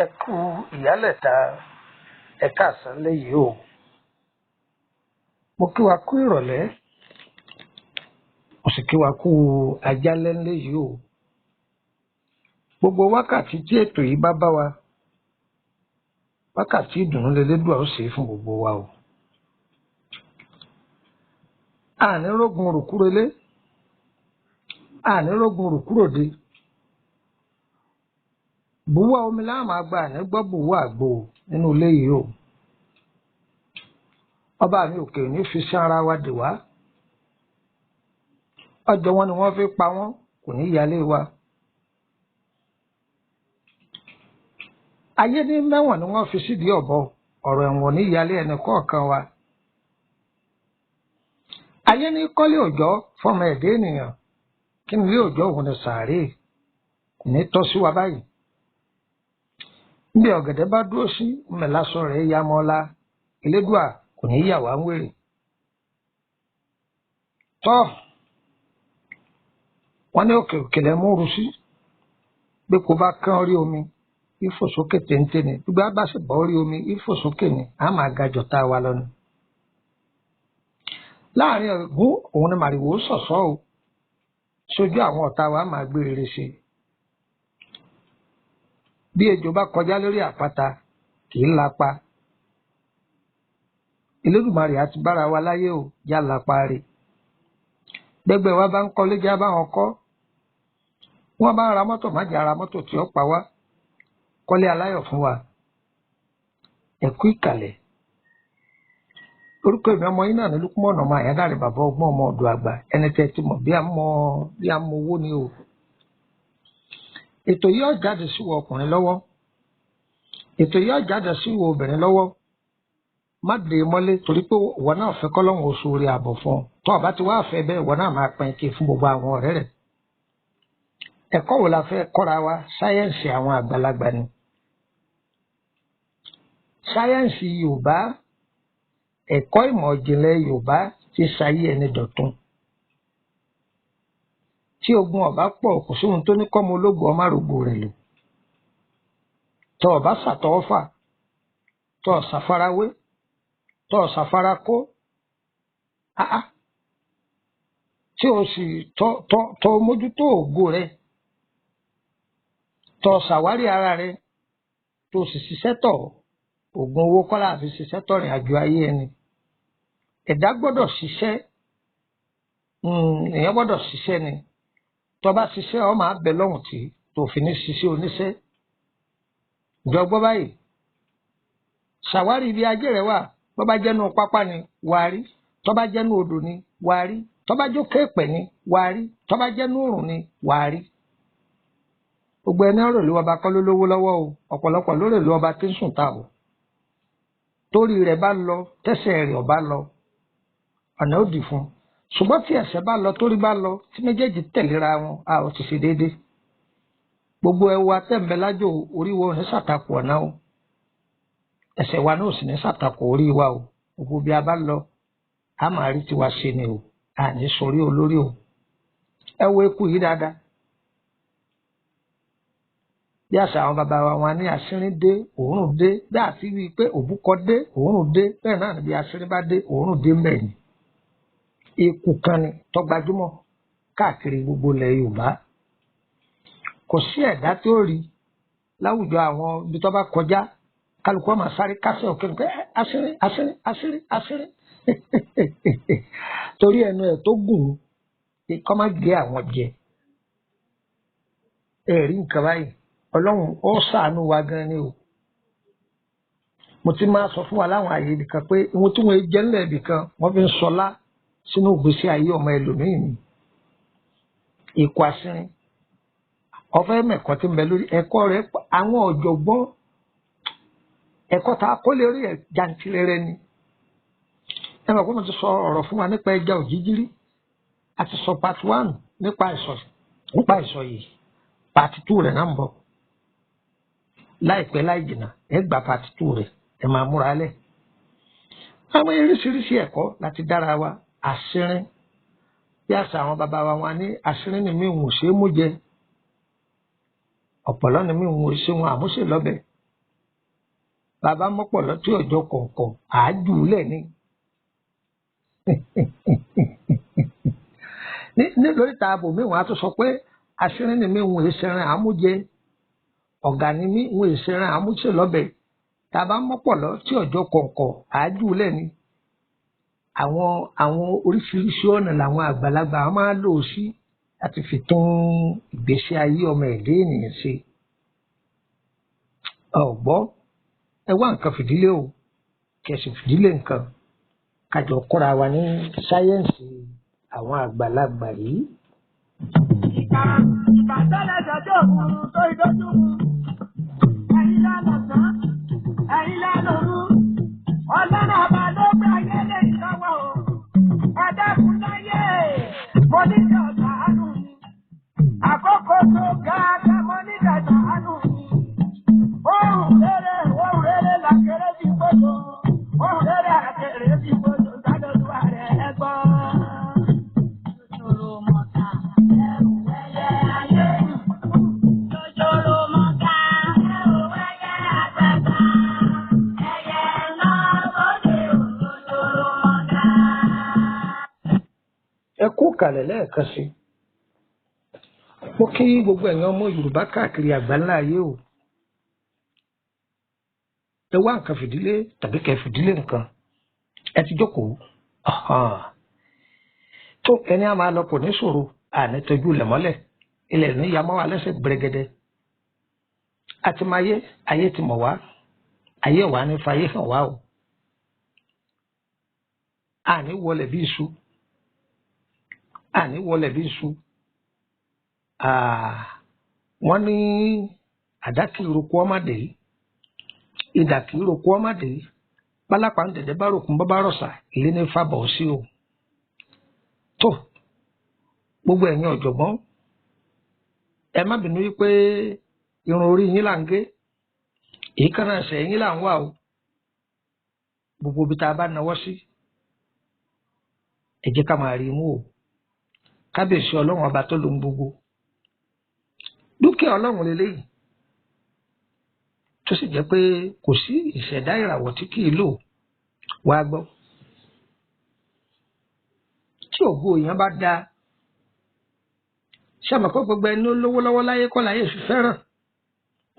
Ẹ kú ìyálẹ̀ta, ẹ káàsán léyìí o. Mo kí wa kú ìrọ̀lẹ́, mo sì kí wa kú àjálẹ́ léyìí o. Gbogbo wákàtí tí ètò yìí bá bá wa, wákàtí ìdùnnú lelédùà ó ṣe é fún gbogbo wa o. Àní rógun rùkúrelé, àní rógun rùkúròde. Bùwá omi la máa gba, àní gbọ́ bùwá àgbo nínú ilé yìí o. Ọba mi òkè ò ní fi sí ara wa dè wá. Ọjọ́ wọn ni wọ́n fi pa wọ́n, kò ní yálé wa. Ayé ní mẹ́wọ̀n ni wọ́n fi sídìí ọ̀bọ, ọ̀rọ̀ ẹ̀wọ̀n ní yálé ẹnì kọ̀ọ̀kan wa. Ayé ní kọ́lé òjọ́ fọmọ ẹ̀dá ènìyàn, kí ni ilé òjọ́ òun ni sàárè, kò ní tọ́ sí wa báyìí. Níbi ọ̀gẹ̀dẹ̀ bá dúró sí, mẹ̀lásọ rẹ̀ ya mọ́lá, Elédùà kò ní yà wá ń wèrè. Tọ́, wọ́n ní òkè òkè lẹ múru sí, bí kò bá kán orí omi, ìfòsókè téńté ni, gbígbá bá sì bọ́ orí omi, ìfòsókè ni, a máa ga jọ̀tá wa lọ ni. Láàrin ẹ̀gún òun ni màrìwò ṣọ̀ṣọ́ o, sójú àwọn ọ̀tá wa máa gbé rere ṣe. Bí ejò bá kọjá lórí àpáta, kì í lapa. Elédùmarè á ti bára wa láyé o, já lapa re. Gbẹ́gbẹ́ wa bá ń kọ́lé, já bá wọn kọ́. Wọ́n bá ń ra mọ́tò, má jẹ́ ara mọ́tò tí ó pa wá. Kọ́lé aláyọ̀ fún wa. Ẹ kú ìkàlẹ̀. Orúkọ èmi ọmọ yín náà ní Lúkúmọ̀nà ọmọ Àyádáre, bàbá ọgbọ́n ọmọ ọ̀dọ̀ àgbà, ẹni tẹ́ ti mọ̀ bí a mọ bí a mọ owó ni o. Ètò yìí ó jáde sí wọ ọkùnrin lọ́wọ́. Ètò yìí ó jáde sí wọ obìnrin lọ́wọ́. Má dè mọ́lé torí pé ìwọ náà fẹ́ kọ́lọ́hún oṣù orí ààbọ̀ fún ọ. Tó o bá ti wá fẹ́ bẹ́ẹ̀, ìwọ náà máa pín kí fún gbogbo àwọn ọ̀rẹ́ rẹ̀. Ẹ̀kọ́ wo la fẹ́ kọ́ra wa? Sáyẹ́ǹsì àwọn àgbàlagbà ni. Sáyẹ́ǹsì Yorùbá, ẹ̀kọ́ ìmọ̀ ìjìnlẹ̀ Yorùbá ti ṣayé ẹni dọ̀tun. Tí ogun ọ̀bá pọ̀, kò sóhun tó ní kọ́mọ ológun ọmọ àrògbò rẹ̀ lò. Tọ́ ọ̀bá ṣàtọwọ́fà, tọ́ ọ̀ ṣàfarawé, tọ́ ọ̀ ṣàfarakó, áá, tí o sì tọ́ tọ́ tọ́ mójútó ògo rẹ, tọ́ ọ ṣàwárí ara rẹ, tó o sì ṣiṣẹ́ tọ̀, ògùn owó kọ́ la fi ṣiṣẹ́ tọ̀rìn àjò ayé ẹni. Ẹ̀dá gbọ́dọ̀ ṣiṣẹ́, èèyàn gbọ́dọ̀ ṣiṣẹ́ ni. Tó bá ṣiṣẹ́, ọ máa bẹ lọ́hùn tí tó fi ní ṣiṣẹ́ oníṣẹ́. Ìjọ gbọ́ báyìí. Ṣàwárí ibi ajé rẹ wà, bó bá jẹ́nu pápá ni, wà á rí. Tó bá jẹ́nu odò ni, wà á rí. Tó bá jókè èpẹ̀ ni, wà á rí. Tó bá jẹ́nu òrùn ni, wà á rí. Gbogbo ẹni ọ̀rọ̀ ìlú ọba kọ́ ló lówó lọ́wọ́ o. Ọ̀pọ̀lọpọ̀ lórí ìlú ọba tí ń sùn ta o. Torí rẹ̀ bá lọ, tẹ́sẹ̀ rẹ̀ ọba lọ, ọ̀nà ó dì fún un. Ṣùgbọ́n tí ẹsẹ̀ bá lọ, torí bá lọ, tí méjèèjì tẹ̀léra wọn, a ò ti ṣe déédéé. Gbogbo ẹwà tẹ̀m̀bẹ̀ lájò, orí wa ò ní ṣàtakò ọ̀nà o. Ẹsẹ̀ wa náà ò sì ní ṣàtakò orí wa o. Gbogbo bí a bá lọ, a máa rí tiwa ṣe ni o. A ní sọrí olórí o. Ẹ wo eku yìí dáadáa. Bí àṣà àwọn bàbá wa, wọn ní asínrín dé, òórùn dé, bí àti wí pé òbúkọ dé, òórùn dé, bẹ́ẹ̀ náà ni bí asínrín bá dé, òórùn dé mẹ́rin. Eku kan ni tó gbajúmọ̀ káàkiri gbogbo ilẹ̀ Yorùbá. Kò sí ẹ̀dá tí ó rí láwùjọ àwọn ibi tó bá kọjá, kálukú máa sáré kásẹ̀ òkè pé asínrín, asínrín, asínrín, asínrín. Torí ẹnu ẹ̀ tó gùn kọ́ má gé àwọn jẹ. Ẹ rí nǹkan báyìí, Ọlọ́run ó ṣàánú wa gan ni o. Mo ti máa sọ fún wa láwọn àyè ibìkan pé ohun tí wọ́n jẹ́ ńlẹ̀ ibìkan, wọ́n fi ń sọlá sínú ìgbésí ayé ọmọ ẹlòmíì ni. Ikú asínrín. Ọ̀fẹ́ mẹ̀kọ́ tí ń bẹ lórí ẹ̀kọ́ rẹ̀, àwọn ọ̀jọ̀gbọ́n ẹ̀kọ́ ta kó lè rí ẹ̀ jantirẹrẹ ni. Ẹ mọ̀ pé mo ti sọ ọ̀rọ̀ fún wa nípa ẹja òjíjírí. A ti sọ part 1 nípa ìsọ̀ yìí. Part 2 rẹ̀ náà ń bọ̀. Láìpẹ́ láì jìnnà, ẹ gba part 2 rẹ̀, ẹ máa múra lẹ̀. Àwọn oríṣiríṣi ẹ̀kọ́ láti dára wa. Asínrín. Bí àṣà àwọn bàbá wa, wọn ní asínrín ni mí ò ṣe é mú jẹ. Ọ̀pọ̀lọ́ ni mí ò ṣe wọn àmúṣe lọ́bẹ̀. Bàbá mọ́pọ̀lọ́ tí ọjọ́ kọ̀ọ̀kan àájú lẹ̀ ni. Ní lórí ta ààbò mi wọn á tún sọ pé aṣírín ni mi ń wòye ṣẹrin àmújẹ, ọ̀gá ni mi ń wòye ṣẹrin àmúṣe lọ́bẹ̀. Tàbá mọ́pọ̀lọ́ tí ọjọ́ kọ̀ọ̀kan àájú lẹ̀ ni. Àwọn oríṣiríṣi ọ̀nà làwọn àgbàlagbà máa lò sí láti fi tún ìgbésí ayé ọmọ ẹ̀dá ènìyàn ṣe. Ọ̀gbọ́, ẹ wá nǹkan fìdílé o, kẹsì fìdílé nǹkan, kájọ kọ́ra wa ní sáyẹ́ǹsì àwọn àgbàlagbà yìí. Ìkà ìbàdàn tó òun tó ìdójú mu. Ẹ̀yin lálọ́sàn, ẹ̀yin lálọ́rú. Ọlọ́run ọba ló gbé ayé lè lọ́wọ́ o. Ẹ dákun láyé, mo ní ìdọ̀tà àánú mi. Àkókò tó ga ga mo ní ìdọ̀tà àánú mi. Ohùn rere làkèrè bí gbogbo. Ohùn rere àkèrè bí gbogbo. Sálọ́dúnwà rẹ̀ ẹ gbọ́. Ẹ kú kàlẹ̀ lẹ́ẹ̀kan sí i. Mo kí gbogbo ẹ̀yin ọmọ Yorùbá káàkiri àgbáńlá ayé o. Ẹ wá nǹkan fìdílé tàbí kẹ́ fìdílé nǹkan. Ẹ ti jókòó. Tó ẹni a máa lọ kò ní ṣòro, àní tọ́jú ilẹ̀ mọ́lẹ̀. Ilẹ̀ ní ya mọ́ wa lẹ́sẹ̀ gbẹrẹgẹdẹ. A ti máa yé, ayé ti mọ̀ wá. Ayé wa ní fayé hàn wá o. Àní wọlé bí iṣu. Àní wọlé bí iṣu. Wọ́n ní àdá kì í roko ọmọdé, idà kì í roko ọmọdé, pálápàá ń dẹ̀dẹ̀ bá ròkun bá rọ̀ṣà, ilé ní fàbọ̀ sí o. Tó gbogbo ẹ̀yin ọ̀jọ̀gbọ́n, ẹ má bínú wípé irun orí yín là ń gé, èékánná ẹsẹ̀ yín là ń wà o. Gbogbo ibi tá a bá nawọ́ sí, ẹ jẹ́ ká máa rí i mú o. Kábíyèsí Ọlọ́run ọba tó lóhun gbogbo. Dúkìá Ọlọ́run leléyìí, tó sì jẹ́ pé kò sí ìṣẹ̀dá ìràwọ̀ tí kì í lò. Wá gbọ́. Tí ògo èèyàn bá da, ṣé àmọ́ pé gbogbo ẹni ó lówó lọ́wọ́ láyé kọ́ láyé fi fẹ́ràn?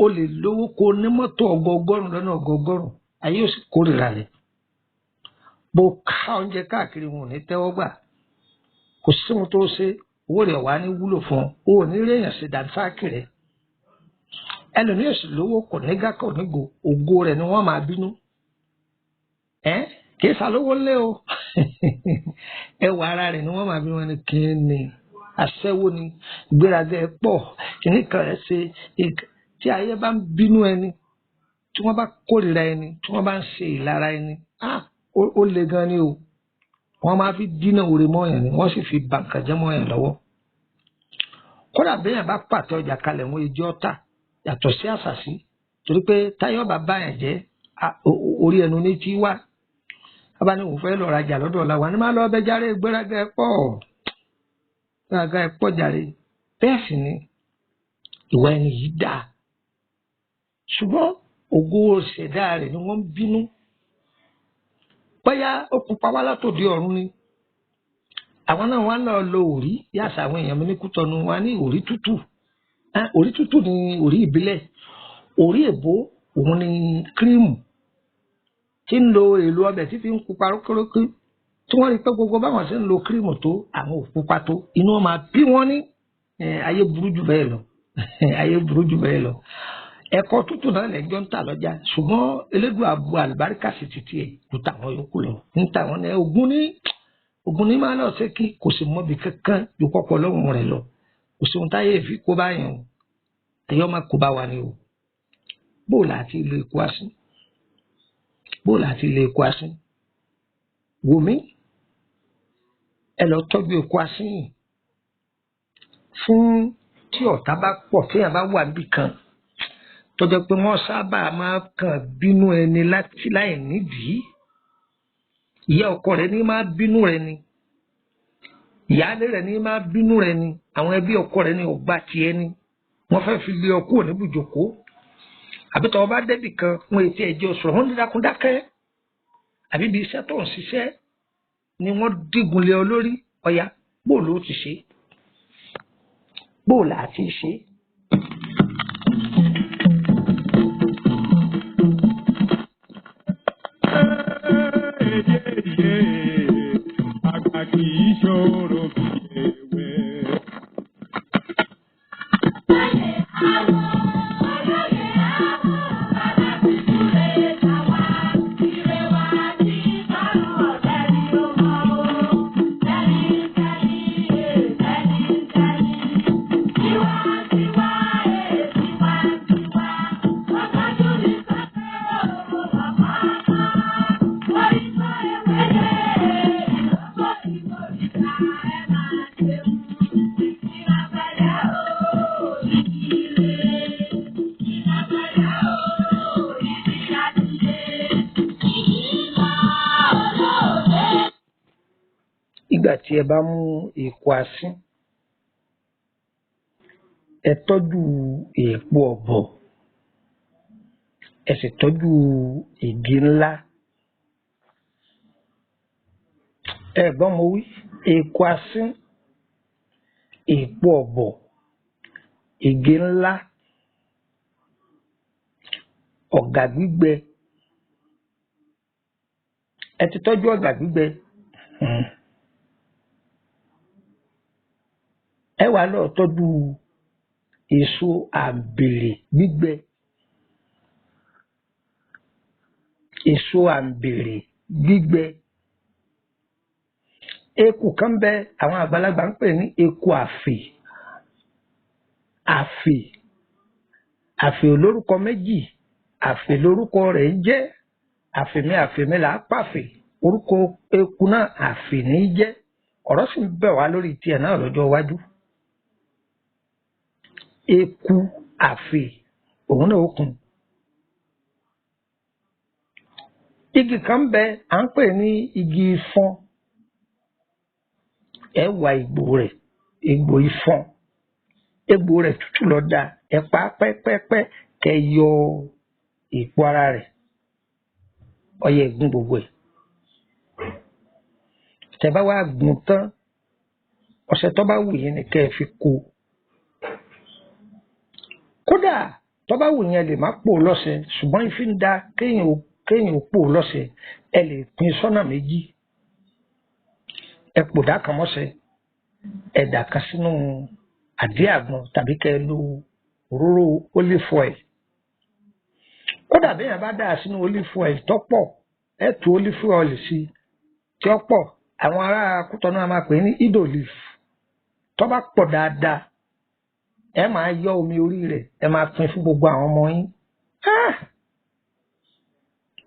O lè lówó kó ní mọ́tò ọgọọgọ́rùn lọ́nà ọgọọgọ́rùn, ayé ò sì kórìíra rẹ̀. Bó ká oúnjẹ káàkiri wọn ò ní tẹ́wọ́ gbà. Kò sí ohun tó ṣe, owó rẹ̀ wá ní wúlò fún ọ, o ò ní rí èèyàn ṣe dànsáàkì rẹ̀. Ẹlòmíì sì lówó kò ní gá kò ní go, ògo rẹ̀ ni wọ́n máa bínú. Ẹ́ kì í ṣàlówó ńlé o. Ẹwà ara rẹ̀ ni wọ́n máa bínú wọn ni kí ni aṣẹ́wó ni, ìgbéraga ẹ̀ pọ̀, kìíní kan ẹ̀ ṣe. Tí ayé bá ń bínú ẹni, tí wọ́n bá kórìíra ẹni, tí wọ́n bá ń ṣe ìlara ẹni, ó le gan ni o. Wọ́n máa fi dínà òre mọ́yàn ni, wọ́n sì fi ba nǹkan jẹ́ mọ́yàn lọ́wọ́. Kódà béèyàn bá pàtẹ ọjà kalẹ̀ wọn ijó tà yàtọ̀ sí àṣàṣì, torí pé táyọ̀ bá báyàn jẹ́ orí ẹnu ní tí wá. Bàbá ní òun fẹ́ lọ rajà lọ́dọ̀ ọ̀la wa ní má lọ ọbẹ̀ járe, gbéraga ẹ̀ pọ̀, gbéraga ẹ̀ pọ̀ járe. Bẹ́ẹ̀ sì ni ìwà ẹni yìí dáa. Ṣùgbọ́n ògo ṣẹ̀dá rẹ̀ ni wọ́n ń bínú. Bóyá ó pupa wá látòdì ọ̀run ni. Àwọn náà wá lọ lo òrí, yàtọ̀ àwọn èèyàn mi ní Kútọ́nù wa ní òrí tútù. Òrí tútù ni òrí ìbílẹ̀. Òrí èbó òun ni kírímù tí ń lo èlò ọbẹ̀ tí fi ń pupa rókórókó. Tí wọ́n rí pé gbogbo báwọn ṣe ń lo kírímù tó, àwọn ò pupa tó, inú wọn máa bí wọ́n ní. Ayé burú jù bẹ́ẹ̀ lọ. Ayé burú jù bẹ́ẹ̀ lọ. Ẹ̀kọ́ tútù náà lẹ́jọ́ ń tà lọ́jà, ṣùgbọ́n Elédùà bu àlùbáríkà sí títí ẹ̀ kò tàwọn yòókù lọ. Ń tàwọn ní ogun ní máa lọ ṣe kí kò sì mọbi kankan ju kọ́kọ́ lọ́rùn rẹ̀ lọ. Kò sí ohun táyé fi kó bá yẹn o. Ẹ̀yọ́ máa kó bá wa ni o. Bó la ti lo ikú asín? Bó la ti lo ikú asín? Wò mí, ẹ lọ tọ́jú ikú asín yìí. Fún tí ọ̀tá bá pọ̀, téèyàn bá wà níbì kan, tó jẹ́ pé wọ́n sábà máa kàn bínú ẹni láti láì nídìí. Ìyá ọkọ rẹ̀ ní máa bínú rẹ̀ ni. Ìyáálé rẹ̀ ní máa bínú rẹ̀ ni. Àwọn ẹbí ọkọ rẹ̀ ní ọgbà tiẹ̀ ni. Wọ́n fẹ́ fi lé ọ kúrò níbùjókòó. Àbí tọ́ ọba débì kan wọn ètí ẹ̀jẹ̀ sọ̀rọ̀ wọn ní dákúndákẹ́. Àbí ibi iṣẹ́ tó ń ṣiṣẹ́ ni wọ́n dígun lé ọ lórí. Ọ̀yá, bóòlù ó ti ṣe, bóòlù àti ṣe. Àgbà kì í ṣòro bí ewé. Ìgbà tí ẹ bá mú èèpo asín, ẹ tọ́jú èèpo ọ̀bọ̀, ẹ sì tọ́jú igi ńlá. Ẹ gbọ́n mo wí, èèpo asín, èèpo ọ̀bọ̀, igi ńlá, ọ̀gà gbígbẹ. Ẹ ti tọ́jú ọ̀gà gbígbẹ. Ẹ wá lọ tọ́jú èso àǹbèrè gbígbẹ. Èso àǹbèrè gbígbẹ. Eku kan bẹ àwọn àgbàlagbà ń pè ní eku àfè. Àfè. Àfè olórúkọ méjì. Àfè lórúkọ rẹ̀ ń jẹ́. Àfèmí àfèmí là á pàfè. Orúkọ eku náà àfè ní í jẹ́. Ọ̀rọ̀ sì ń bẹ̀ wá lórí tiẹ̀ náà lọ́jọ́ iwájú. Eku àfè òun náà ó kun. Igi kan bẹ à ń pè ní igi ifọ̀n. Ẹ wá egbò rẹ̀, egbò ifọ̀n. Egbò rẹ̀ tútù lọ da. Ẹ pa á pẹ́pẹ́pẹ́ kẹ yọ èpo ara rẹ̀. Ọyẹ gún gbogbo ẹ̀. Tẹ bá wá gún tán, ọṣẹ tó bá wù yín ni kẹ́ ẹ fi kó. Kódà tó bá wù yín ẹ lè má pò ó lọ́ṣẹ, ṣùgbọ́n ìfi ń da kéèyàn ó pò ó lọ́ṣẹ, ẹ lè pín sọ́nà méjì. Ẹ pò dá kan mọ́ṣẹ, ẹ dà kan sínú àdí àgbọn tàbí kẹ́ ẹ lo òróró olive oil. Kódà bí èèyàn bá dà sínú olive oil tó pọ̀, ẹ tú olive oil sí tí ó pọ̀, àwọn ará Kútọ̀nù a máa pè é ní ido leaf. Tó bá pọ̀ dáadáa, ẹ máa yọ omi orí rẹ̀, ẹ máa pín fún gbogbo àwọn ọmọ yín. Ah!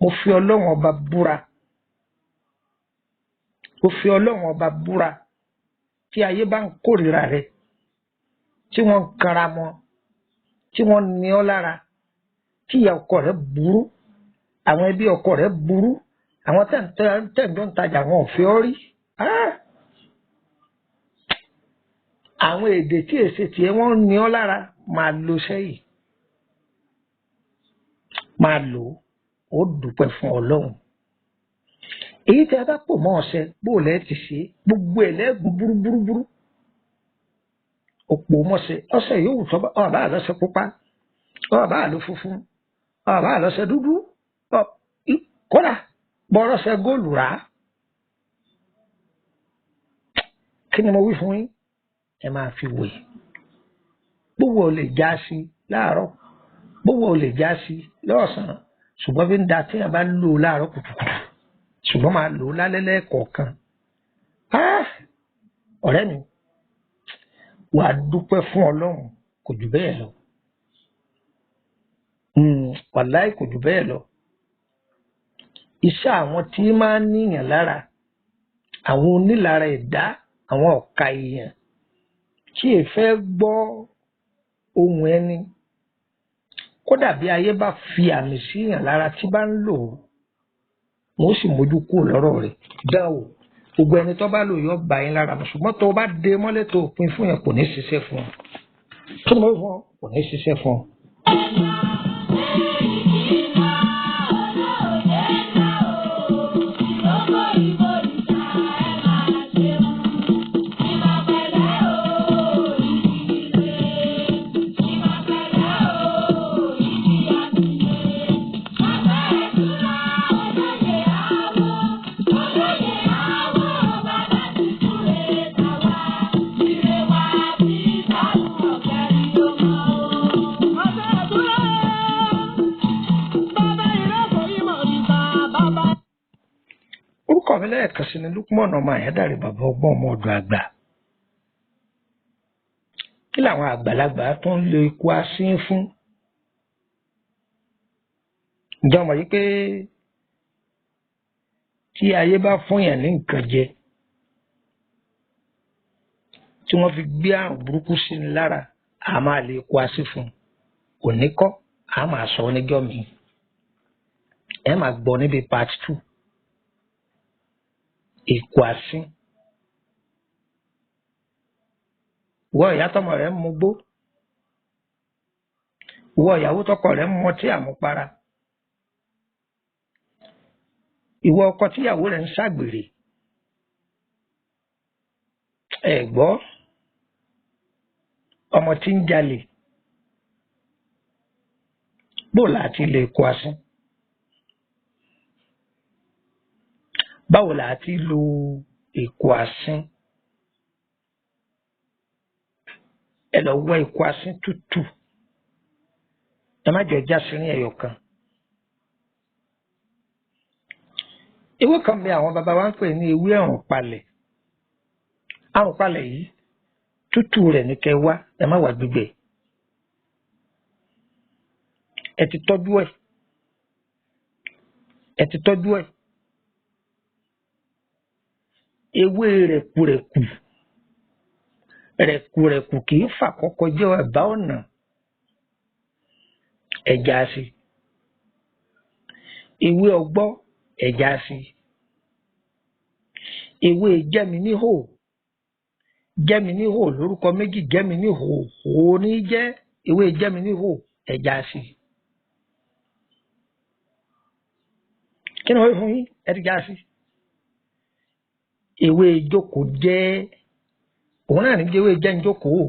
Mo fi Ọlọ́run ọba búra. Mo fi Ọlọ́run ọba búra. Tí ayé bá ń kórìíra rẹ, tí wọ́n ń kanra mọ́, tí wọ́n ní ọ́ lára, tí ìyá ọkọ rẹ burú, àwọn ẹbí ọkọ rẹ burú, àwọn tẹ̀ǹtẹ̀ ń tajà wọn ò fi ọ́ rí. Ah! Àwọn èdè tí èsì tiẹ̀ wọ́n ní ọ́ lára máa lo sẹ́yìn. Máa lò ó, ó dúpẹ́ fún Ọlọ́run. Èyí tí a bá pò mọ́ ọṣẹ, bó lẹ́ ti ṣe é, gbogbo ẹ̀ lẹ́gùn búrúburúburú. Òpò mọ́ṣẹ, ọṣẹ yòówù tó bá ọ̀bá àlọ́ṣẹ pupa, ọ̀bá àlọ́ funfun, ọ̀bá àlọ́ṣẹ dúdú, kódà bọ́rọ́ṣẹ góòlù rà á. Kí ni mo wí fún yín? Ẹ máa fi wẹ̀. Gbogbo ò lè já sí láàárọ̀, gbogbo ò lè já sí lọ́sàn-án, ṣùgbọ́n bí ń da tí èèyàn bá lò ó láàárọ̀ kùtùkùtù, ṣùgbọ́n máa lò ó lálẹ́ lẹ́ẹ̀kọ̀ọ̀kan. Ah! Ọ̀rẹ́ mi, wà á dúpẹ́ fún Ọlọ́run kò jù bẹ́ẹ̀ lọ. Wàláì kò jù bẹ́ẹ̀ lọ. Iṣẹ́ àwọn tí máa ń níyàn lára, àwọn onílára ẹ̀dá, àwọn ọ̀ka èèyàn tí è fẹ́ gbọ́ ohùn ẹni. Kódà bí ayé bá fi àmì síyàn lára tí bá ń lò ó, wọn ó sì mójú kúrò lọ́rọ̀ rẹ̀. Dán o, gbogbo ẹni tó bá lò yọ bá yín lára mu, ṣùgbọ́n tó o bá dé mọ́lẹ̀ tó o pin fún yẹn kò ní ṣiṣẹ́ fún ọ. Kí ni mo fún ọ? Kò ní ṣiṣẹ́ fún ọ. mi lẹ́ẹ̀kan sí ni Lukman ọmọ Àyándàrè, bàbá ọgbọ́n, ọmọ ọ̀dọ̀ àgbà. Kí làwọn àgbàlagbà tó ń lo ikú asín fún? Ǹjẹ́ ọmọ yìí pé tí ayé bá fún yàn ní nǹkan jẹ, tí wọ́n fi gbé àrùn burúkú sí ni lára, a máa lè kó asín fún un. Òní kọ́, a máa sọ ọ́ níjọ́ mi. Ẹ máa gbọ́ níbi part 2. Èkó asín. Ìwọ ìyá tọmọ rẹ ń mugbó. Ìwọ ìyàwó tọkọ rẹ ń mọtí àmupara. Ìwọ ọkọ tíyàwó rẹ ń ṣàgbèrè. Ẹ gbọ́, ọmọ tí ń jalè. Bó là ti lè kó asín? Báwo là ti lo èkó asín? Ẹ lọ wá èkó asín tútù. Ẹ má jẹ́ jásírín ẹyọ kan. Ewé kan bẹ àwọn baba wa ń pè ní ewé ẹ̀rùn palẹ̀. Àrùn palẹ̀ yìí, tútù rẹ̀ ní kẹ́ wá, ẹ má wá gbígbẹ. Ẹ ti tọ́jú ẹ̀. Ẹ ti tọ́jú ẹ̀. Ewé rẹ̀kùrẹ̀kù. Rẹ̀kùrẹ̀kù kì í fà kọ́kọ́ jẹ́ ẹ̀bá ọ̀nà. Ẹja sí. Ewé ọgbọ́, ẹja sí. Ewé jẹ́mi níhò. Jẹ́mi níhò lórúkọ méjì, jẹ́mi níhò hò ní jẹ́ ewé jẹ́mi níhò, ẹja sí. Kí ni wọ́n fún yín? Ẹ ti já sí. Ewé ìjókòó jẹ́, òun náà ní jẹ́ ewé jẹ́ ìjókòó.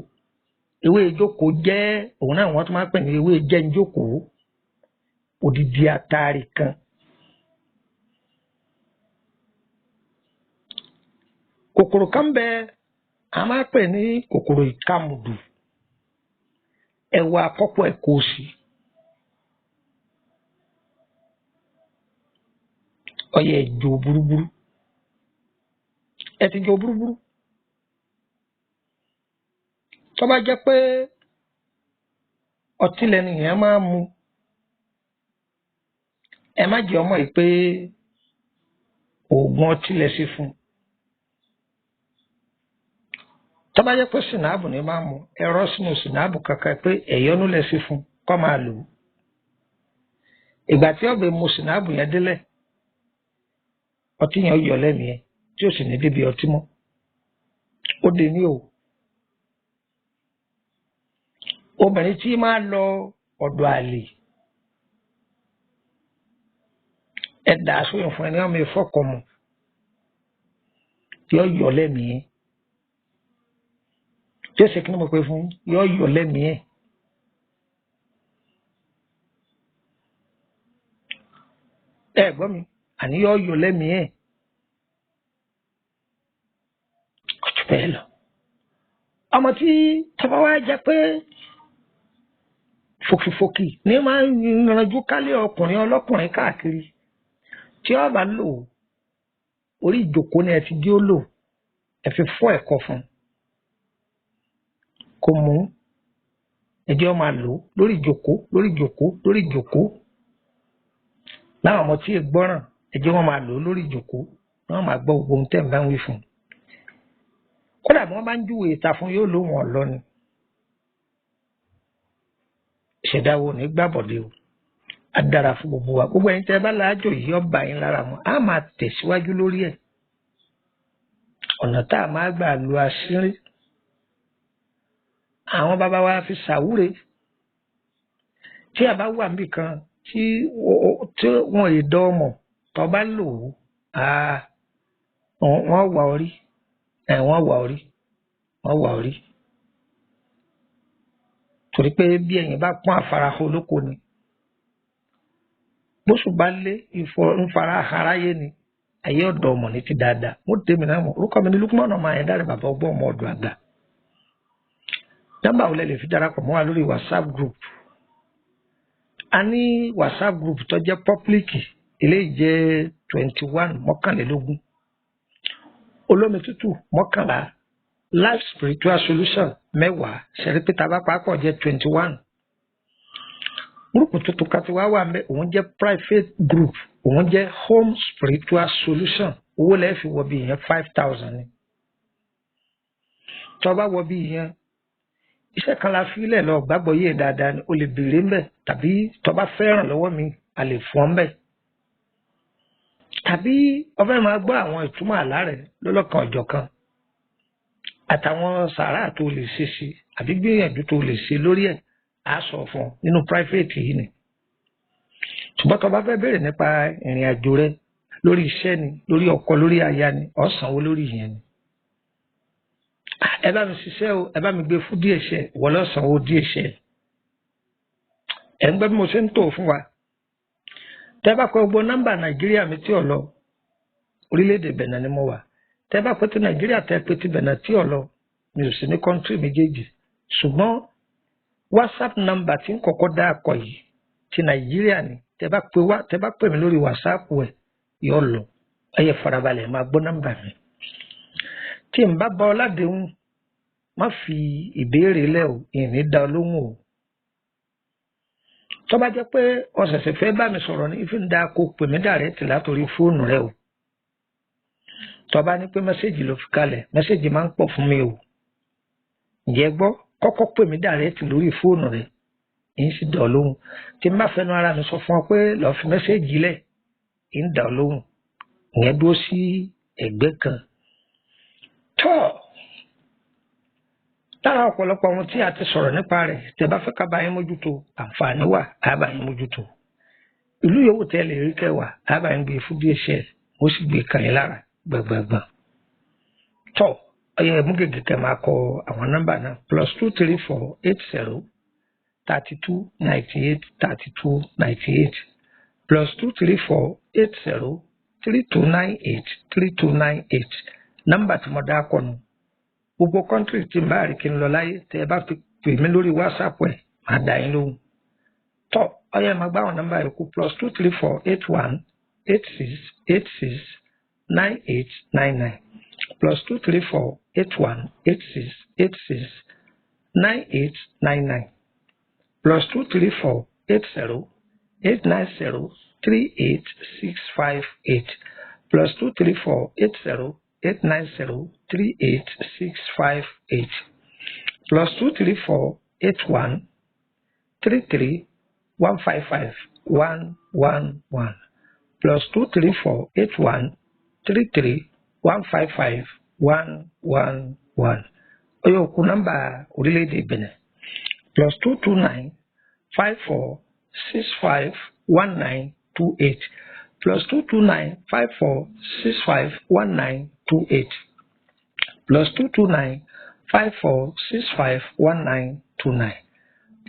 Ewé ìjókòó jẹ́, òun náà wọ́n tún máa ń pè ní ewé jẹ́ ìjókòó. Odidi atari kan. Kòkòrò kan bẹ, a máa pè ní kòkòrò ìkamùdù. Ẹ̀wà àkọ́kọ́ ẹ̀ kò sí. Ọyẹ ẹ̀jò burúburú. Ẹ ti jò burúburú. Tó bá jẹ́ pé ọtí lẹni yẹn máa ń mu, ẹ má jẹ́ ọmọ yìí pé oògùn ọtí lẹ sí fún un. Tó bá jẹ́ pé sìnáàbù ni máa ń mu, ẹ rọ́ sínú sìnáàbù kankan pé ẹ̀yọ́nú lẹ sí fún un kó máa lò ó. Ìgbà tí ọ̀bẹ mu sìnáàbù yẹn délẹ̀, ọtí yẹn yọ lẹ́nu yẹn tí ó sì ní débi ọtí mọ́. Ó dé ní o. Obìnrin tí máa lọ ọ̀dọ̀ àlè, ẹ dà á sóyún fún ẹni ọmọ ìfọkọ mu, yọ yọ lẹ́nu yẹn. Tí ó sì kí ni mo pè fún yọ yọ lẹ́nu yẹn. Ẹ gbọ́ mi, àní yọ yọ lẹ́nu yẹn. Kò jù bẹ́ẹ̀ lọ. Ọmọ tí tọ́ba wá jẹ́ pé fòkìfòkì ní máa ń ranjú kálé ọkùnrin ọlọ́kùnrin káàkiri, tí ó bá lò orí ìjókòó ni ẹ ti dí ó lò, ẹ fi fọ́ ẹ̀kọ́ fún un kò mú, ẹ jẹ́ ó máa lò lórí ìjókòó, lórí ìjókòó, lórí ìjókòó. Láwọn ọmọ tí ì gbọ́ràn, ẹ jẹ́ wọ́n máa lò lórí ìjókòó, wọ́n máa gbọ́ gbogbo ohun tẹ́ ẹ̀ bá ń wí fún un. Kódà bí wọ́n bá ń júwe ìta fún, yóò lóhùn ọ̀lọ́ ni. Ìṣẹ̀dá wo ní gbàbọ̀dé o. Á dára fún gbogbo wa. Gbogbo ẹ̀yin tẹ́ ẹ bá láàjò yìí, ọba yín lára mu. Á máa tẹ̀síwájú lórí ẹ̀. Ọ̀nà tá a máa gbà lu àṣírí. Àwọn bàbá wa fi ṣàwúre. Tí a bá wà níbì kan tí wọ́n ì dán ọmọ, tó bá lò ó, wọ́n wà orí. Wọ́n wà orí. Wọ́n wà orí. Torí pé bí ẹ̀yin bá pọ́n àfarahàn olóko ni. Bóṣù bá lé ìfara aráyé ni. Ayé ọ̀dọ̀ ọmọ ní ti dáadáa. Mo dé mi náà mọ̀. Orúkọ mi ni Lukman ọmọ Àyándàrè, bàbá ọgbọ́n, ọmọ ọ̀dọ̀ àgbà. Nọ́mbà wo lẹ lè fi darapọ̀ mọ́ wa lórí WhatsApp group? A ní WhatsApp group tó jẹ́ public, eléyìí jẹ́ 21, 21. Olómi tútù 11, Life Spiritual Solution 10, ṣẹ̀rí pété abápapọ̀ jẹ́ 21. Group tuntun kan ti wá wà mẹ́, òun jẹ́ private group, òun jẹ́ Home Spiritual Solution. Owó lẹ́ẹ̀ fi wọ bí ìyẹn 5,000 ni. Tó bá wọ bí ìyẹn, iṣẹ́ kan la fílẹ̀ lọ gbàgbọ́ yé dáadáa ni, o lè béèrè ń bẹ̀, tàbí tó bá fẹ́ràn lọ́wọ́ mi, a lè fún ọ ń bẹ̀. Tàbí o fẹ́ máa gbọ́ àwọn ìtumọ̀ àlá rẹ̀ lọ́lọ́kan ọ̀jọ̀kan àtàwọn sàárà tó lè ṣe sí àbí gbìyànjú tó lè ṣe lórí ẹ̀, á sọ fún ọ nínú private yìí ni. Ṣùgbọ́n tó bá fẹ́ béèrè nípa ìrìn àjò rẹ lórí iṣẹ́ ni, lórí ọkọ, lórí aya ni, ó sanwó lórí ìyẹn ni. Ẹ bá mi ṣiṣẹ́ o, ẹ bá mi gbé fún DHL, wọ́n lọ sanwó DHL. Ẹ̀ ń gbẹ́ bí mo ṣe ń tò fún wa. Tẹ́ bá kọ gbogbo nọ́mbà Nàìjíríà mi tí ò lọ, orílẹ̀-èdè Benin ni mo wà. Tẹ́ bá pé ti Nàìjíríà, tẹ́ pé ti Benin tí ò lọ, mi ò sí ní country méjèèjì. Ṣùgbọ́n WhatsApp nọ́mbà tí ń kọ́kọ́ dá akọ yìí ti Nàìjíríà ni. Tẹ́ bá pè wá, tẹ́ bá pè mí lórí WhatsApp ẹ̀, yóò lọ. Ẹ yẹ farabalẹ̀ máa gbọ́ nọ́mbà mi. Tí n bá bá ọ ládéhùn, má fi ìbéèrè lẹ̀ o, ìní dá ọ lóhùn o. Tó bá jẹ́ pé o ṣẹ̀ṣẹ̀ fẹ́ bá mi sọ̀rọ̀ ní ìfi ń da kó pè mí direct látòrí fóònù rẹ o. Tó bá ní pé message ló fi kalẹ̀, message máa ń pọ̀ fún mi o. Ǹjẹ́ gbọ́, kọ́kọ́ pè mí direct lórí fóònù rẹ, ń sì dá ọ lóhùn. Tí n bá fẹnu ara mi sọ fún ọ pé lọ́ọ́ fi message lẹ̀, ń dá ọ lóhùn. Ìyẹn dúró sí ẹ̀gbẹ́ kan. Tọ́ lára ọ̀pọ̀lọpọ̀ ohun tí a ti sọ̀rọ̀ nípa rẹ̀, tẹ́ bá fẹ́ ká bá yín mójútó, àǹfààní wà, á bá yín mójútó. Ìlú yòówù tẹ́ lè rí kẹwàá, á bá yín gbé fún DHL, ó sì gbé kàn yín lára gbẹ̀gbẹ̀gbọ̀n. Tọ́ ọyẹ mú gègé kẹ́ máa kọ àwọn nọ́mbà náà: +234 80 32 98 32 98, +234 80 3298 3298. Nọ́mbà tí mo dá kọ nù. Gbogbo country tí n bá rí kí n lọ láyé, tẹ ẹ bá fi pè mí lórí WhatsApp ẹ, máa dá yín lóhùn. Tọ ọyẹ máa gbá àwọn nọ́mbà yòókù: +234 81 86 86 98 99, +234 81 86 86 98 99, +234 80 890 38658, +234 80 890 38658, +234 81 33 155 111, +234 81 33 155 111. Ó yóò kú nọ́mbà orílẹ̀-èdè Benin: +229 54 65 19 28, +229 54 65 19 28, +229 54 65 19 29,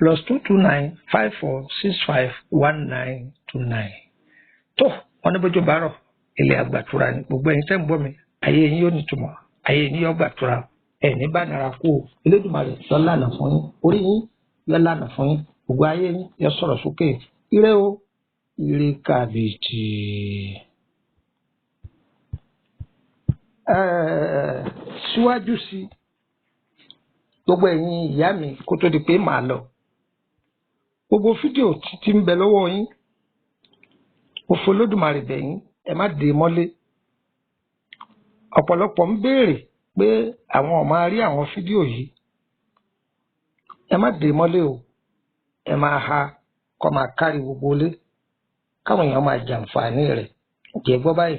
+229 54 65 19 29. Tó wọn ní bójú bá rọ̀, ilé àgbàtura ni. Gbogbo ẹ̀yin tẹ́ ń gbọ́ mi, ayé yín yóò nítumọ̀, ayé yín yóò gbàtura, ẹ̀ ní bá nara kú o. Elédùmarè yóò lànà fún yín, orí yín yóò lànà fún yín, gbogbo ayé yín yóò sọ̀rọ̀ sókè. Ire o, ire kàbìtì. Síwájú sí gbogbo ẹ̀yin ìyá mi, kó tó di pé màá lọ, gbogbo fídíò títí ń bẹ lọ́wọ́ yín, mo f'Olódùmarè bẹ̀ yín, ẹ má dè é mọ́lé. Ọ̀pọ̀lọpọ̀ ń béèrè pé àwọn ò máa rí àwọn fídíò yìí. Ẹ má dè é mọ́lé o, ẹ máa ha kó máa kárí gbogbo ilé, káwọn èèyàn máa jàǹfààní rẹ̀. Jẹ́ gbọ́ báyìí.